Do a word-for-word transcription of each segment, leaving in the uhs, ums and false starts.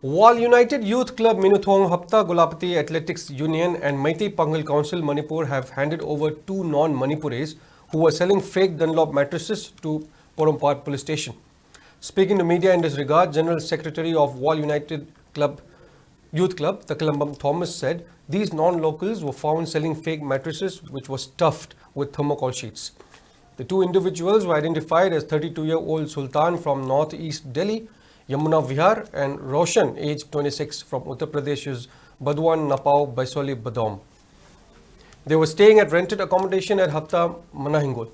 Wall United Youth Club Minuthong, Hapta Golapati Athletics Union and Meitei Pangal Council Manipur have handed over two non-Manipuris who were selling fake Dunlop mattresses to Porompat Police Station. Speaking to media in this regard, General Secretary of Wall United Club Youth Club, Takalambam Thomas, said these non-locals were found selling fake mattresses which were stuffed with thermocol sheets. The two individuals were identified as thirty-two-year-old Sultan from northeast Delhi, Yamuna Vihar, and Roshan, aged twenty-six, from Uttar Pradesh's Badwan Napao Baisoli Badom. They were staying at rented accommodation at Hapta Manahingol.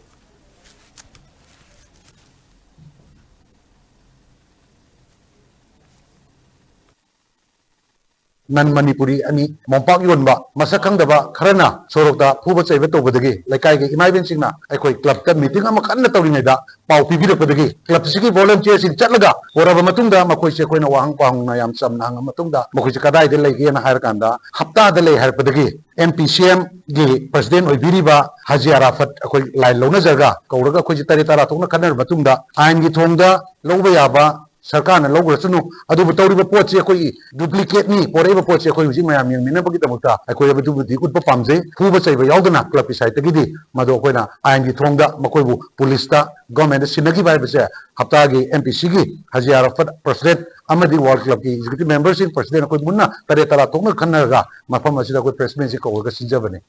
ꯅꯟ ꯃꯅꯤꯄꯨꯔꯤ ꯑꯅꯤ ꯃꯣꯝꯄꯥꯛ ꯌꯣꯟꯕ ꯃꯁꯛ ꯈꯪꯗꯕ ꯈꯔꯅ ꯁꯣꯔꯣꯛꯇ ꯐꯨꯕ ꯆꯩꯕ ꯇꯧꯕꯗꯒꯤ ꯂꯩꯀꯥꯏꯒꯤ ꯏꯃꯥ ꯏꯕꯦꯟꯁꯤꯡꯅ ꯑꯩꯈꯣꯏ ꯀ꯭ꯂꯕꯇ ꯃꯤꯇꯤꯡ ꯑꯃ ꯀꯟꯅ ꯇꯧꯔꯤꯉꯩꯗ ꯄꯥꯎ ꯄꯤꯕꯤꯔꯛꯄꯗꯒꯤ ꯀ꯭ꯂꯕꯁꯤꯒꯤ ꯚꯣꯂꯟꯇꯤꯌꯔꯁꯤꯡ ꯆꯠꯂꯒ ꯄꯣꯔꯛꯑꯕ ꯃꯇꯨꯡꯗ ꯃꯈꯣꯏꯁꯦ ꯑꯩꯈꯣꯏꯅ ꯋꯥꯍꯪ ꯄꯥꯎꯍꯪꯅ ꯌꯥꯝ ꯆꯝꯅ ꯍꯪꯉ ꯃꯇꯨꯡꯗ ꯃꯈꯣꯏꯁꯦ ꯀꯗꯥꯏꯗ ꯂꯩꯒꯦꯅ ꯍꯥꯏꯔꯀꯥꯟꯗ ꯍꯞꯇꯥꯗ ꯂꯩ ꯍꯥꯏꯔꯛꯄꯗꯒꯤ ꯑꯦꯝ ꯄꯤ ꯁꯤ ꯑꯦꯝꯒꯤ ꯄ꯭ꯔꯁꯤꯗꯦꯟ ꯑꯣꯏꯕꯤꯔꯤꯕ ꯍꯥꯖꯤ ꯑꯔꯥꯐꯠ ꯑꯩꯈꯣꯏ ꯂꯥꯏꯟ ꯂꯧꯅꯖꯔꯒ ꯀꯧꯔꯒ ꯑꯩꯈꯣꯏꯁꯦ ꯇꯔꯦꯠ ꯇꯔꯥ ꯊꯣꯛꯅ ꯈꯟꯅꯔꯕ ꯃꯇꯨꯡꯗ ꯑꯥꯏꯟꯒꯤ ꯊꯣꯡꯗ ꯂꯧꯕ ꯌꯥꯕ ꯁꯔꯀꯥꯔꯅ ꯂꯧꯈ꯭ꯔꯁꯅꯨ꯫ ꯑꯗꯨꯕꯨ ꯇꯧꯔꯤꯕ ꯄꯣꯠꯁꯤ ꯑꯩꯈꯣꯏꯒꯤ ꯗꯨꯄ꯭ꯂꯤꯀꯦꯠꯅꯤ, ꯄꯣꯔꯛꯏꯕ ꯄꯣꯠꯁꯤ ꯑꯩꯈꯣꯏ ꯍꯧꯖꯤꯛ ꯃꯌꯥꯝ ꯌꯦꯡꯃꯤꯟꯅꯕꯒꯤꯗꯃꯛꯇ ꯑꯩꯈꯣꯏ ꯑꯗꯨꯕꯨꯗꯤ ꯎꯠꯄ ꯄꯥꯝꯖꯩ꯫ ꯐꯨꯕ ꯆꯩꯕ ꯌꯥꯎꯗꯅ ꯀ꯭ꯂꯕꯀꯤ ꯁꯥꯏꯠꯇꯒꯤꯗꯤ ꯃꯗꯨ ꯑꯩꯈꯣꯏꯅ ꯑꯥꯏꯟꯒꯤ ꯊꯣꯡꯗ ꯃꯈꯣꯏꯕꯨ ꯄꯨꯂꯤꯁꯇ ꯒꯣꯔꯃꯦꯟꯗ ꯁꯤꯟꯅꯈꯤꯕ ꯍꯥꯏꯕꯁꯦ ꯍꯞꯇꯥꯒꯤ ꯑꯦꯝ ꯄꯤ ꯁꯤꯒꯤ ꯍꯖꯤ ꯑꯔꯥꯐꯠ ꯄ꯭ꯔꯁꯤꯗꯦꯟ ꯑꯃꯗꯤ ꯋꯥꯔꯜ ꯀ꯭ꯂꯕꯀꯤ ꯑꯦꯛꯖꯤꯀ꯭ꯌꯨꯇꯤꯚ ꯃꯦꯝꯕꯔꯁꯤꯡ ꯄ꯭ꯔꯁꯤꯗꯦꯟ ꯑꯩꯈꯣꯏ ꯃꯨꯟꯅ ꯇꯔꯦꯠ ꯇꯔꯥ ꯊꯣꯛꯅ ꯈꯟꯅꯔꯒ ꯃꯐꯝ ꯑꯁꯤꯗ ꯑꯩꯈꯣꯏ ꯄ꯭ꯔꯦꯁ ꯃꯤꯠꯁꯤ ꯀꯧꯔꯒ ꯁꯤꯟꯖꯕꯅꯤ꯫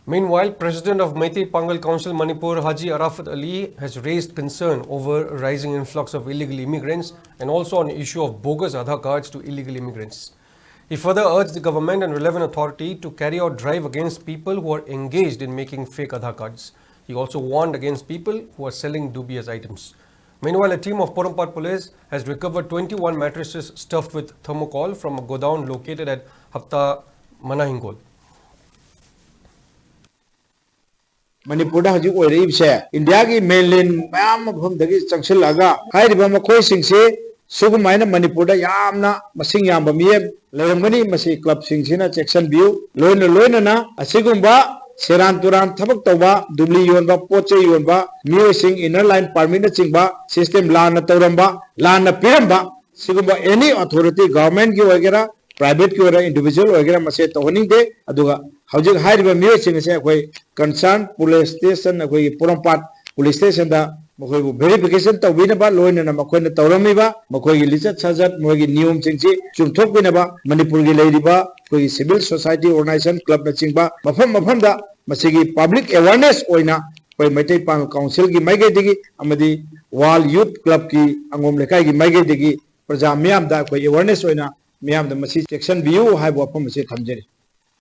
Meanwhile, President of Meitei Pangal Council Manipur, Haji Arafat Ali, has raised concern over rising influx of illegal immigrants and also on the issue of bogus Aadhaar cards to illegal immigrants. He further urged the government and relevant authority to carry out drive against people who are engaged in making fake Aadhaar cards. He also warned against people who are selling dubious items. Meanwhile, a team of Porompat Police has recovered twenty-one mattresses stuffed with thermocol from a godown located at Hapta Manahingol. ꯃꯅꯤꯄꯨꯔꯗ ꯍꯧꯖꯤꯛ ꯑꯣꯏꯔꯛꯏꯕꯁꯦ ꯏꯟꯗꯤꯌꯥꯒꯤ mainland ꯃꯌꯥꯝ ꯃꯐꯝꯗꯒꯤ ꯆꯪꯁꯤꯜꯂꯛꯑꯒ ꯍꯥꯏꯔꯤꯕ ꯃꯈꯣꯏꯁꯤꯡꯁꯤ ꯁꯤꯒꯨꯃꯥꯏꯅ ꯃꯅꯤꯄꯨꯔꯗ ꯌꯥꯝꯅ ꯃꯁꯤꯡ ꯌꯥꯝꯕ ꯃꯤꯌꯦꯝ ꯂꯩꯔꯝꯒꯅꯤ꯫ ꯃꯁꯤ ꯀ꯭ꯂꯕꯁꯤꯡꯁꯤꯅ ꯆꯦꯛꯁꯤꯟꯕꯤꯌꯨ꯫ ꯂꯣꯏꯅ ꯂꯣꯏꯅꯅ ꯑꯁꯤꯒꯨꯝꯕ ꯁꯦꯔꯥꯟ ꯇꯨꯔꯥꯟ ꯊꯕꯛ ꯇꯧꯕ, ꯗꯨꯕ꯭ꯂꯤ ꯌꯣꯟꯕ, ꯄꯣꯠ ꯆꯩ ꯌꯣꯟꯕ, ꯃꯤꯑꯣꯏꯁꯤꯡ inner line permitꯅꯆꯤꯡꯕ system ꯂꯥꯟꯅ ꯇꯧꯔꯝꯕ, ꯂꯥꯟꯅ ꯄꯤꯔꯝꯕ, ꯁꯤꯒꯨꯝꯕ any authority, governmentꯀꯤ ꯑꯣꯏꯒꯦꯔꯥ, privateꯀꯤ ꯑꯣꯏꯒꯦꯔꯥ, individual ꯑꯣꯏꯒꯦꯔꯥ, ꯃꯁꯦ ꯇꯧꯍꯟꯅꯤꯡꯗꯦ꯫ ꯑꯗꯨꯒ ꯍꯧꯖꯤꯛ ꯍꯥꯏꯔꯤꯕ ꯃꯤꯑꯣꯏꯁꯤꯡ ꯑꯁꯦ ꯑꯩꯈꯣꯏ concern police station, ꯑꯩꯈꯣꯏꯒꯤ ꯄꯣꯔꯣꯝꯄꯥꯠ police stationꯗ ꯃꯈꯣꯏꯕꯨ verification ꯇꯧꯕꯤꯅꯕ, ꯂꯣꯏꯅꯅ ꯃꯈꯣꯏꯅ ꯇꯧꯔꯝꯃꯤꯕ ꯃꯈꯣꯏꯒꯤ ꯂꯤꯆꯠ ꯁꯥꯖꯠ, ꯃꯈꯣꯏꯒꯤ ꯅꯤꯌꯣꯝꯁꯤꯡꯁꯤ ꯆꯨꯝꯊꯣꯛꯄꯤꯅꯕ, ꯃꯅꯤꯄꯨꯔꯒꯤ ꯂꯩꯔꯤꯕ ꯑꯩꯈꯣꯏꯒꯤ civil society organization clubꯅꯆꯤꯡꯕ ꯃꯐꯝ ꯃꯐꯝꯗ ꯃꯁꯤꯒꯤ public awareness ꯑꯣꯏꯅ ꯑꯩꯈꯣꯏ ꯃꯩꯇꯩ ꯄꯥꯉꯜ councilꯒꯤ ꯃꯥꯏꯀꯩꯗꯒꯤ ꯑꯃꯗꯤ World Youth Clubꯀꯤ ꯑꯉꯣꯝ ꯂꯩꯀꯥꯏꯒꯤ ꯃꯥꯏꯀꯩꯗꯒꯤ ꯄ꯭ꯔꯖꯥ ꯃꯤꯌꯥꯝꯗ ꯑꯩꯈꯣꯏ awareness ꯑꯣꯏꯅ ꯃꯤꯌꯥꯝꯗ ꯃꯁꯤ ꯆꯦꯛꯁꯤꯟꯕꯤꯌꯨ ꯍꯥꯏꯕ ꯋꯥꯐꯝ ꯑꯁꯤ ꯊꯝꯖꯔꯤ꯫